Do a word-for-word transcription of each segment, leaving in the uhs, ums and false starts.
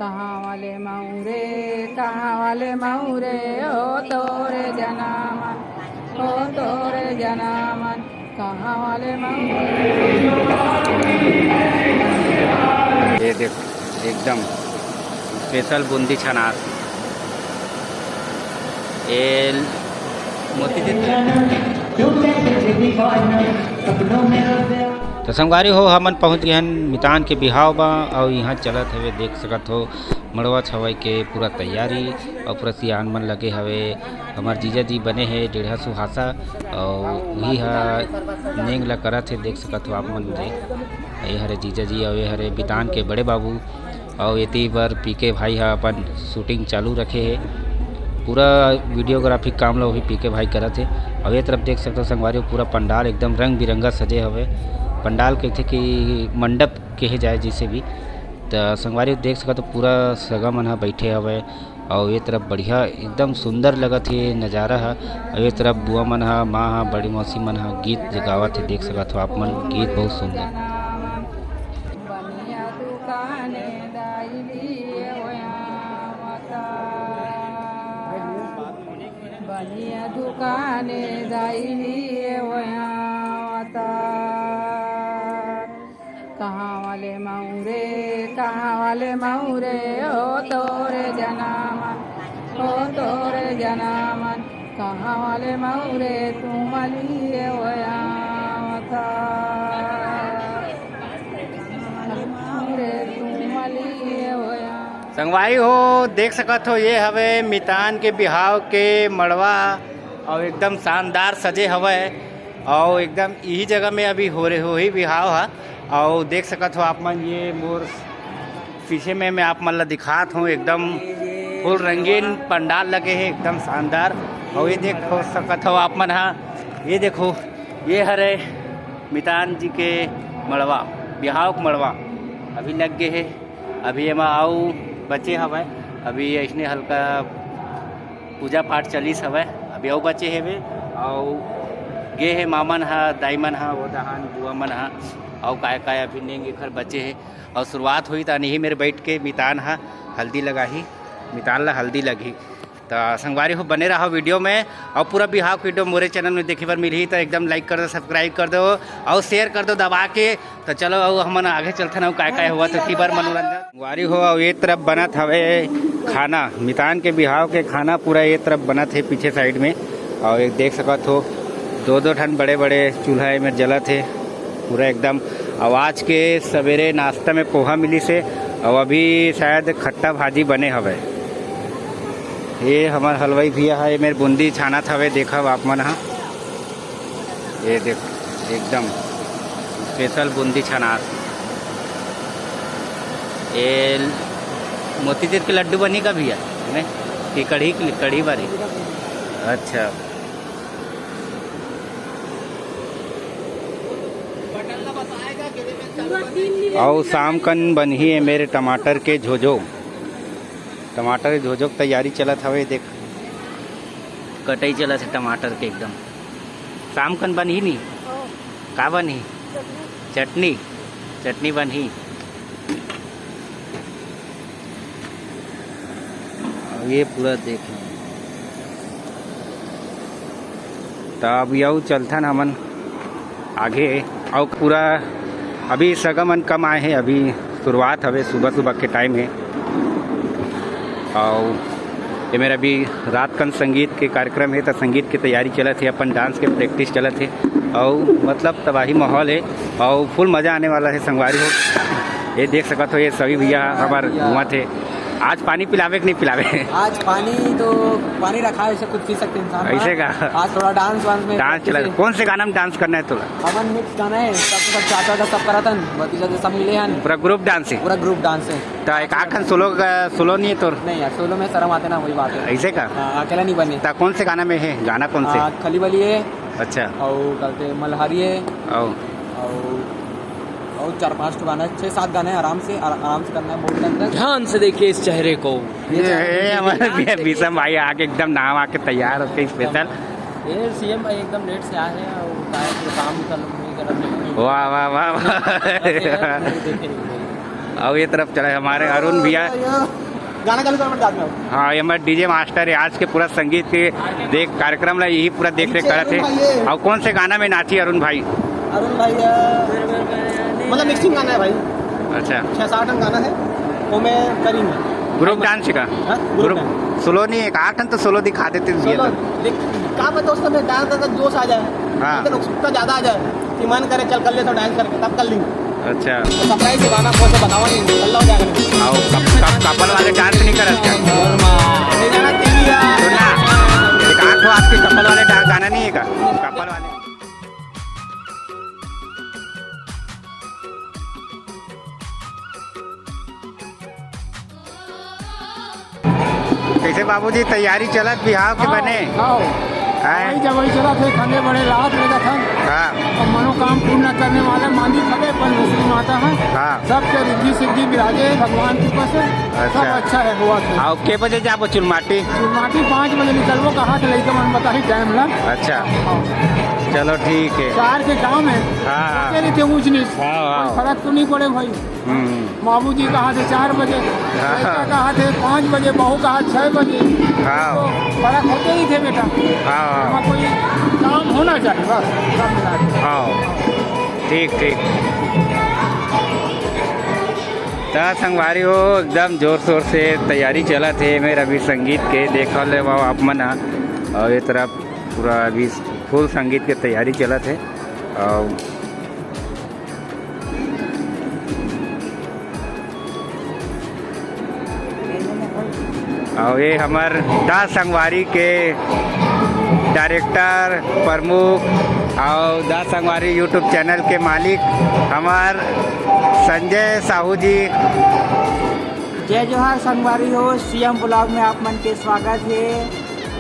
कहाँ वाले मऊरे, कहाँ वाले मऊरे, ओ तोरे जनामन, ओ तोरे जनामन, कहाँ वाले मऊरे। ये देख, एकदम स्पेशल बूंदी छनास। ए मोती जी। तो संगवारी हो, हमन पहुंच गए हन मितान के बिहाव बा, अउ इहाँ चलत हवे, देख सकत हो, मड़वा छवई के पूरा तैयारी अउ पूरा सियान मन लगे हवे। हमर जीजा जी बने हे डेढ़ा सुहासा, अउ उही ह नेंग ला करत हे, देख सकत हो आप मन दे। ये हरे जीजा जी अउ ये हरे मितान के बड़े बाबू, अउ एती बर पीके भाई ह अपन शूटिंग चालू रखे हे, पूरा वीडियोग्राफी काम ला भी पीके भाई करत हे। अउ ये तरफ देख सकत हो संगवारी हो, पूरा पंडाल एकदम रंग बिरंगा सजे हवे। पंडाल कहिथे कि मंडप कहे जाए जैसे भी, त संगवारी हो देख सकत हो पूरा सगा मन ह बैठे हवे। अउ ये तरफ बढ़िया एकदम सुंदर लगत हे नजारा ह। अउ ये तरफ बुआ मन ह, माँ ह, बड़ी मौसी मन ह गीत गावत हे, देख सकत हो आप मन, गीत बहुत सुंदर। बनिया दुकाने दाई लिए होया मता। बनिया दुकाने दाई लिए होया मता। कहाँ वाले मऊरे, कहाँ वाले मऊरे, ओ तोरे जनामन, ओ तोरे जनामन, कहाँ वाले मऊरे, तुम लिए होया मता। संगवारी हो, देख सकत हो, ये हवे मितान के बिहाव के मड़वा, अउ एकदम शानदार सजे हवय, अउ एकदम इही जगह में अभी हो रहे, होही बिहाव ह। अउ देख सकत हो आप मन, ये मोर पीछे में मैं आप मन ला दिखात हूँ, एकदम फुल रंगीन पंडाल लगे हे, एकदम शानदार। अउ ये देख सकत हो आप मन हा, ये देखो, ये हरे मितान जी के मड़वा, बिहाव के मड़वा अभी लग गे हे। अभी एमा अउ बचे हवय, अभी अइसने हल्का पूजा पाठ चलिस हवय, अभी अउ बचे हेवे। अउ गे हे मामन ह, दाई मन ह, वो दहान बुआ मन ह, अउ काय काय अभी नेंग एखर बचे हे। अउ शुरुआत होही त अनही मेर बइठ के मितान ह हल्दी लगाही, मितान ला हल्दी लगही। त संगवारी हो, बने रहो वीडियो में, अउ पूरा बिहाव के वीडियो मोरे चैनल में देखे बर मिलही। त एकदम लाइक कर दो, सब्सक्राइब कर दो, अउ शेयर कर दो दबा के। त चलो, अउ हमन आगे चलथन, अउ काय काय होवत हे, ओती बर मनोरंजन। संगवारी हो, अउ ये तरफ बनत हवे खाना, मितान के बिहाव के खाना पूरा ये तरफ बनत हे पीछे साइड में। अउ एक देख सकत हो, दो दो ठन बड़े बड़े चूल्हा एमेर जलत हे पूरा एकदम। अउ आज के सवेरे नाश्ता में पोहा मिलिस हे, अउ अभी शायद खट्टा भाजी बने हवय। ये हमर हलवाई भैया ह, ये मेर बूंदी छानत हवे, देखव आप मन ह। ये देख, एकदम स्पेशल बूंदी छनास। ये मोतीचूर के लड्डू बनी का भैया? नहीं, कि कढ़ी के, कढ़ी बारी? अच्छा। अउ शाम कन बनही ए मेर टमाटर के झोझो। टमाटर के झोझो के तैयारी चलत हवे, देख, कटई चलत हे टमाटर के एकदम। शाम कन बनही नी? हो। का बनही? चटनी। चटनी? चटनी बनही। अउ ये पूरा देख, त अब यहू चलथन हमन आगे। अउ पूरा अभी सगा मन कम आए हे, अभी शुरुआत हवे, सुबह सुबह के टाइम हे। अउ ये मेर अभी रात कन संगीत के कार्यक्रम हे, त संगीत के तैयारी चलत हे, अपन डांस के प्रैक्टिस चलत हे। अउ मतलब तबाही माहौल हे, अउ फुल मजा आने वाला हे संगवारी हो। ये देख सकत हो, ये सभी भैया हमर घूमत हे। आज पानी पिलावे कि नहीं पिलावे? आज पानी तो, पानी रखा है, उसे खुद पी सकते इंसान। ऐसे का? आज थोड़ा डांस वांस में डांस प्रैक्टिस चला। है। कौन से गाना में डांस करना है तोला? हमन मिक्स गाना है, सब, सब चाचा का सब करत हन, भतीजा के सब मिले हन। पूरा ग्रुप डांस है? पूरा ग्रुप डांस है। तो एक आध ठन सोलो का, सोलो नहीं है तोर? नहीं यार, सोलो में शर्म आते ना, वही बात है। ऐसे का? हाँ, अकेला नहीं बने। तो कौन से गाना में है? गाना कौन से? हाँ, खली बली है। अच्छा। और कहते मल्हारी है। और? और, और चार पांच ठो गाना है, छः सात गाने हैं, आराम से, आरा-, आराम से करना है, बहुत टाइम तक। ध्यान से देखिए इस चेहरे को। ये ये, चेहरे ये को हमारे ध्यान से देखिए। बीसम भाई आके एकदम नहा वहा के तैयार होके स्पेशल। ये सीएम भाई एकदम लेट से आए हैं और गायक के काम का लोग नहीं करत हैं। वाह, वाह, वाह, वाह। बस ये है, नहीं देखे नहीं। अउ ये तरफ चला हे हमर अरुण भैया। गाना चालू कर, मैं गात हूँ। हाँ, ये हमर डीजे मास्टर हे, आज के पूरा संगीत के देख, कार्यक्रम ला यही पूरा देख रेख करत हे। अउ कौन से गाना में नाची अरुण भाई? अरुण भाई, अ, मतलब मिक्सिंग गाना है भाई। अच्छा। छः सात गाना है, वो मैं करेंगे। ग्रुप डांस का? हाँ, ग्रुप ग्रुप डांस। सोलो नहीं, एक आठ तो सोलो दिखा देते भैया सोलो, तो। देख, का पता उस समय डांस का जोश आ जाए, हाँ। लेकिन उत्सुकता ज़्यादा आ जाए कि मन करे चल कर ले तो डांस करके तब कर लेंगे। अच्छा। तो सरप्राइज के गाना कौन सा बतावा नहीं, कल हो जाएगा। आओ, कप-, कप-, कपल वाले डांस नहीं करत क्या? नहीं जाना टीवी यार। सुन ना, एक आठ ठो आपके कपल वाले डा-, गाना नहीं है का? कपल वाले। कैसे बाबूजी, तैयारी चलत बिहाव के हाँ, बने? हाँ। हैं? वही जब वही चला थे, खंडे बड़े रात ले जाथन। हाँ। और मनोकाम पूर्ण करने वाले मालिक हवे, परमेश्वरी माता है। हाँ। सबके रिद्धि सिद्धि विराजे भगवान की कृपा से। अच्छा। सब अच्छा है, हुआ थे। आओ, के बजे जाबो चुलमाटी? चुलमाटी पाँच बजे निकलबो, कहा थे लइका मन बताही टाइम ला। अच्छा। हाँ। चलो ठीक है। चार के काम है। हाँ, हाँ। कहते रहिथे ऊंच नीच। हाँ, हाँ। कोई फर्क तो नहीं पड़े भाई। हम्म। बाबूजी कहा थे चार बजे, हाँ। लड़का कहा थे पाँच बजे, बहू कहा छः बजे। हाँ। तो फर्क होते ही थे बेटा। हाँ। वहाँ कोई काम होना चाहिए बस, सब मिला के। हाँ, ठीक, ठीक। त संगवारी हो, एकदम जोर शोर से तैयारी चलत हे मेर अभी संगीत के, देखल ले बाबा आप मन ह। और ये तरफ पूरा अभी फुल संगीत के तैयारी चलत हे। और अउ ये हमर द संगवारी के डायरेक्टर, प्रमुख अउ द संगवारी YouTube चैनल के मालिक हमर संजय साहू जी। जय जोहार संगवारी हो, सीएम ब्लॉग में आप मन के स्वागत हे।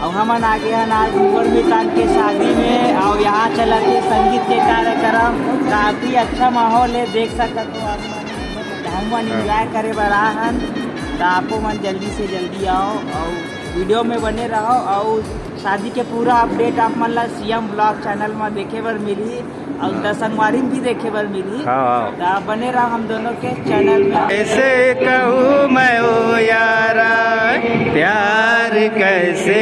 अउ हमन आगे हन आज उमर मितान के शादी में, अउ यहाँ चलत हे संगीत के कार्यक्रम। काफी अच्छा माहौल हे, देख सकत हो आप मन। त हमन हाँ। एंजॉय करे बर आ हन, त आपो मन जल्दी से जल्दी आओ अउ वीडियो में बने रहो। अउ शादी के पूरा अपडेट आप मन ला सीएम ब्लॉग चैनल में देखे बर मिलही, अउ हाँ। द संगवारी में भी देखे बर मिलही। हाँ, हाँ। त बने रहो हम दोनों के चैनल में। कैसे कहूँ मैं ओ यारा, प्यार कैसे